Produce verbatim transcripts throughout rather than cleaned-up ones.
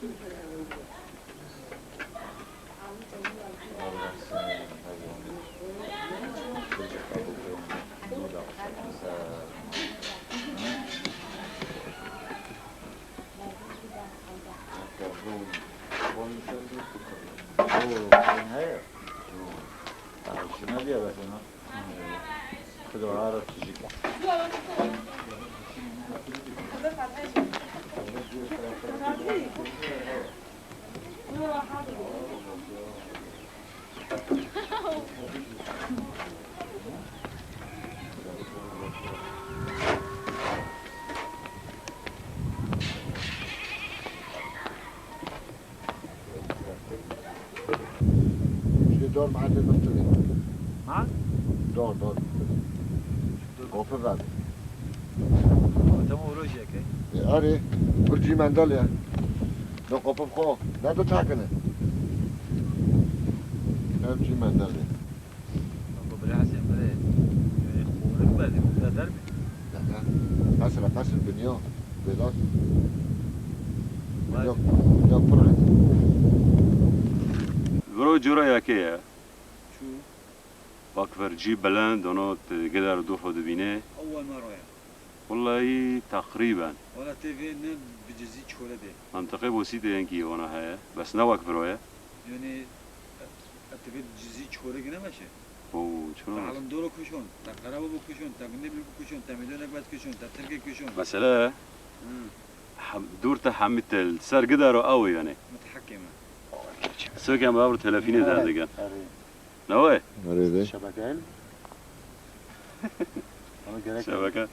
Şuraya doğru mahalle bastırdı. Ha? Doğru, doğru. Kapı verdi. Tamam, oraya şey. E, arê, bir cî mendel ya. Ne kapı ko, ne de takını. Her cî mendel ya. Baba, bira Hesen, bira. Yani, kovuğunu mu verdi? Burada der mi? Aha. Mesela, mesela biniyor. Vedat. Vay. Yok, yok, pırı. Viro cura yake ya. Çu? Bak ver cî belend, ono te gider dur xwe dibîne. Ew wan me roya. Wellahî teqrîben. Wala tê vê ne bi cizî çore de. Mentiqê Bosîtê yenkî wana heye. Bes ne wek viro ye. Yani, e, e, tê vê cizî çore gine meşe. Oo, çuna. Te Alimdoro kuşon, te Qerababa kuşon, te Gundê Bilku kuşon, te Mêdon Ekbet kuşon, te Tirkê kuşon. Mesele. Hı. Hem, dûr te hemî te li ser gidaro ew yani. Mutehekê me. Sokê me abro telefînê de dike. Arê. Ne we? Arê de. Şebeke hene? Ama gerek yok. Şebeke.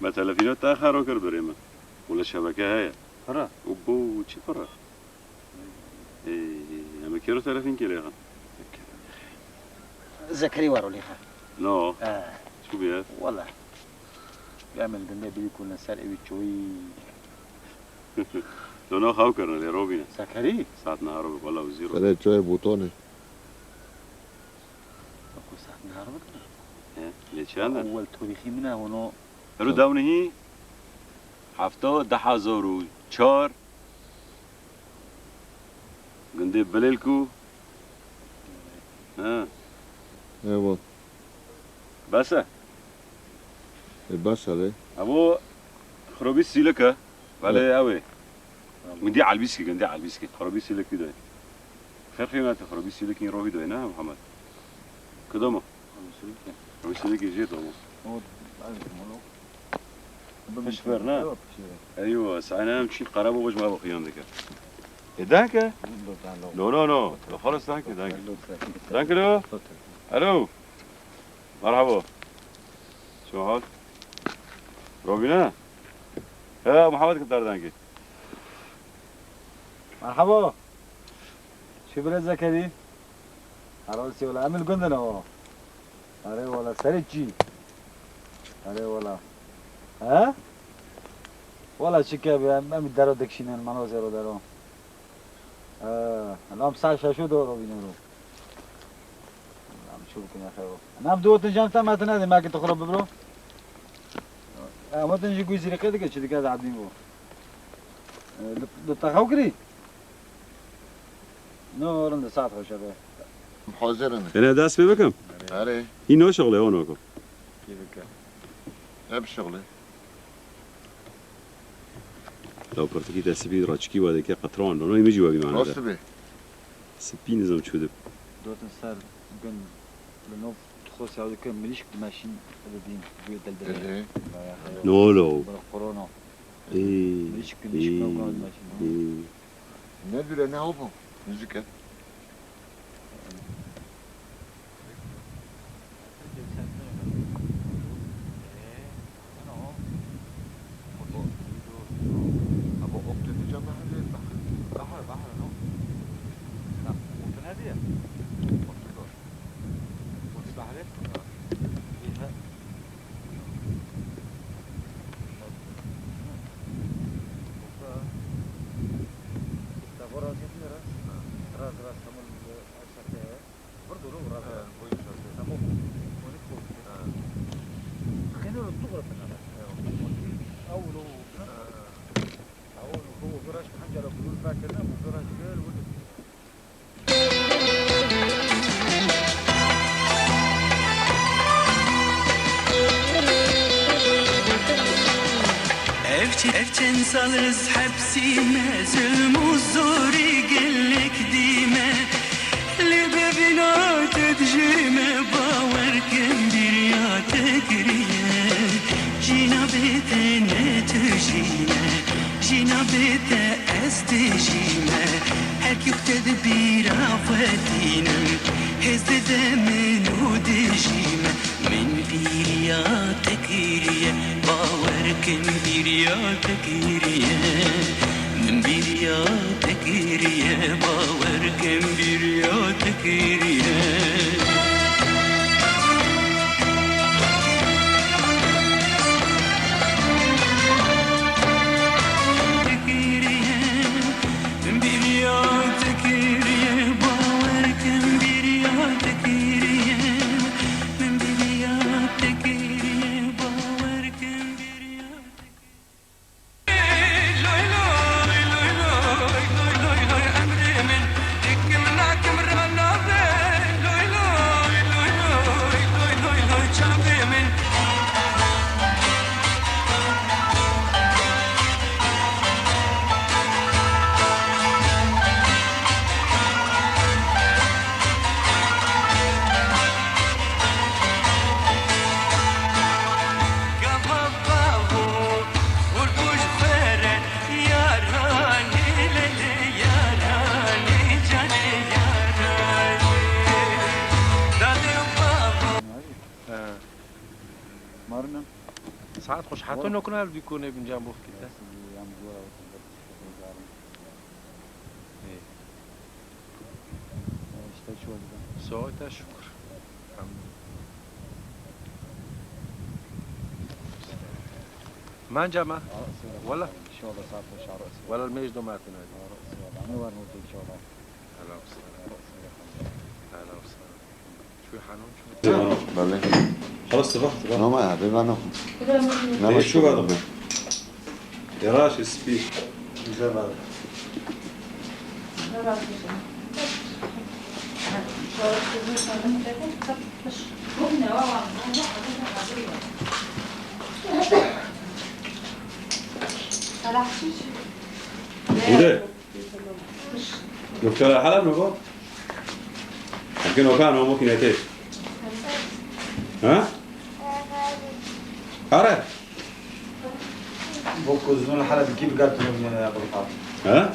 Me telefîno te xero kir birê min. Wele şebeke heye. Pira. Û bo çi pira? Ê, em ê kêro telefîn kê lêxin? Zekerî waro lêxe. No. Eh. Çi bûye? Wala. Ya min dinde bî ku ne ser ewî çoyî. No, no, xew kirine lê robîne. Zekerî? Saet neharo bi, wala û zîro. Serê çoyê bûtonê. Bako saet neharo bi. He, lê çi ne? Ewwel torîxî min e, ono. Hero dewnihî hefta, du hezar û çar. Gundê Bilêlkû. Ha. Ewa. Bes e? E, bes e lê. Ebo xirobî sîlik e. Belê ew ê. Gundê Elbîskî, gundê Elbîskî. Xirobî sîlikî de. Xêr xînatê xirobî sîlikî rohî de ne Muhammed? Kidoma? Xirobî sîlikî. Xirobî sîlikî jê doma. Pişt ver, ne? Eywa, sahne em çî qerebo boj ma bo xiyan dike. E, danke? No, no, no. Xalas danke, danke. Danke lo. Alo. Merhaba. Çi hal? Robîne? He, Muhammed Kıtar danke. Merhaba. Çi bile Zekeri? Arabası yola. Emil Gündün o. Arê wala, serê çî? Arê wala. He? Wala çi ke bi, em, em dero dikşînin, mano zero dero. He, lam saet şeşo do robîne ro. Lam çi bikine xewo. Nam du otin cem te metine de, meke tu xuro bibro. Em otin jî guy zîrîqe dike, çi dike zadîn bo. E, li, li te xew kirî? No, rind e, saet xweş e be. Hazir in. Ene dest pê bikim. Erê. Hî no şixlê, o noko. Kî bike? Hep şixlê. Law pirtikî te spî raçikî we dike qetran. No, no, îmî jî we bî mane de. Rast be. Spî nizam çû dib. Dotin ser gund li nov dixwest ya dike mirîşk dimeşîn li dîn. Bûye deldirê. Ehe. No lo. Bira korona. Ê, Nişk, nişk ê, navgan meşin, ha. Ê. Ne dure ne hopo, müzik et. Ravê rast, rast hemû li Aşaxê ye. Ev çi-, ev çend sal ez hepsî me, zulm û zorê gelek dî me. Lê bevîna te dijî me, bawer kem bîriya te kiriye. Jîna bê te ne tu jî me, jîna bê te ez tu jî me. Her kî te di bîra xwe tînim, hêz dide min û dijî me. Min bîriya te kiriye, bawer kem bîriya te kiriye. Min bîriya te kiriye, bawer kem bîriya te kiriye. Te kiriye, min bîriya te kiriye, bawer kem bîriya te kiriye. Min bîriya te kiriye, bawer kem bîriya te kiriye. Loy, loy, loy, emrê min, hikim nakim ra nabe. Loy, loy, loy, çavê min. He. Marina. Saet xweş. Heta nokuna ev dîkonê bincan box kite. Ê. Saete şükür. Hamd. Manca ma. Wala. Wala mecdo ma tena. Helal olsun. Helal olsun. Belê. Xelas, siva, siva. Nama ya, bê ben okum. Ê, şu var mı? Yaraş, spî. Güzel var. Bu de. Doktora hala mı bu? Mümkün o kan o makinete. Ha? Ara. Bu kuzun hala bir kim gatın ya bu. Ha?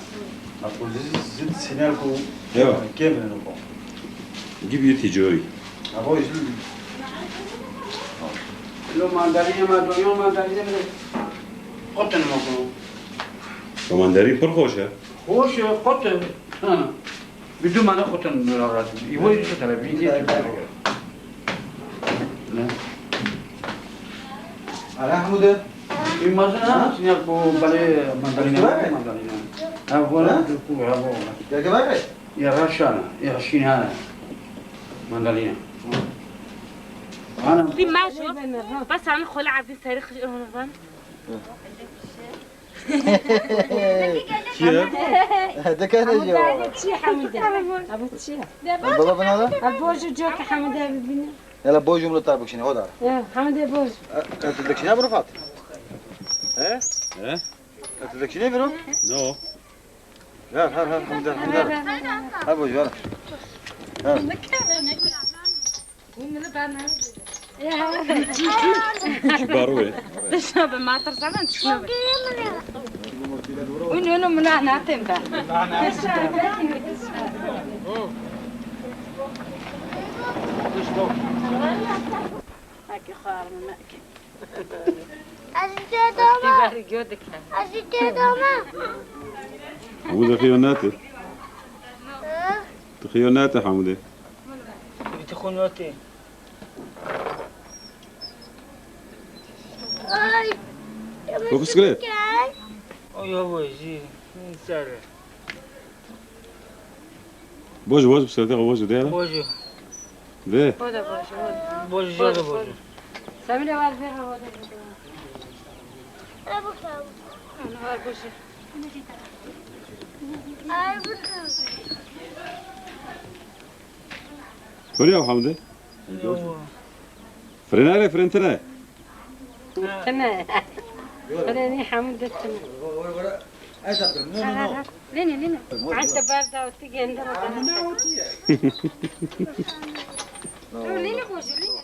Bak bu zit sinel ku. Yok. Kim ne bu? Gibi tijoy. Abo izin. Lo mandalina ma doyo mandalina mi? Kotun mu ku? Lo mandarin pir hoş e. Hoş e, kotun. Ha. Bi du mane xutin razî. Îvo yî televîzye. Ne? Ala Hemûde. Îmazin ha, sinyal ku belê mandalina, mandalina. Ha, bu ne? Ha? Ku ha bu. Ya ke bak. Ya raşana, ya şinana. Mandalina. Ana. Di maşo, bas an xol abdin tarix van. Çi ye? Dikene jî. Çi Hemûde? Ev çi ye? Baba bina da? Ev boj û cok Hemûde bibîne. Yala boj û milo tar bikşîne, o dar. Ya, Hemûde boj. E, tu dikşîne bi Rifat? He? He? E, tu dikşîne bi Rifat? No. Her, her, her, Hemûde, Hemûde. Her boj, her. Her. Hûn min li ber nayê. Çi baro ye? Dişa bi ma tirsa ben tişna bi. Hûn hûn min a natin be. Haki xar min. Ez ê tê de me. Ez ê tê de me. Hemûde xiyo nate. He? Tu xiyo nate Hemûde. Bi tu xwe nate. Ay. Fokus kire. Oy, oy, jî. Sare. Boj, boj, bi serdê xwe boj, de. Boj. De. O da boj, o da. Boj, boj, boj. Samîre var, ver, o da. Ana var, boj. Kurê ew Hemdê? Yo. Firinere, firintire. Tine. Firinî Hemdê tine. Lini, lini. Ente berda û tu gende. Lini boş, lini.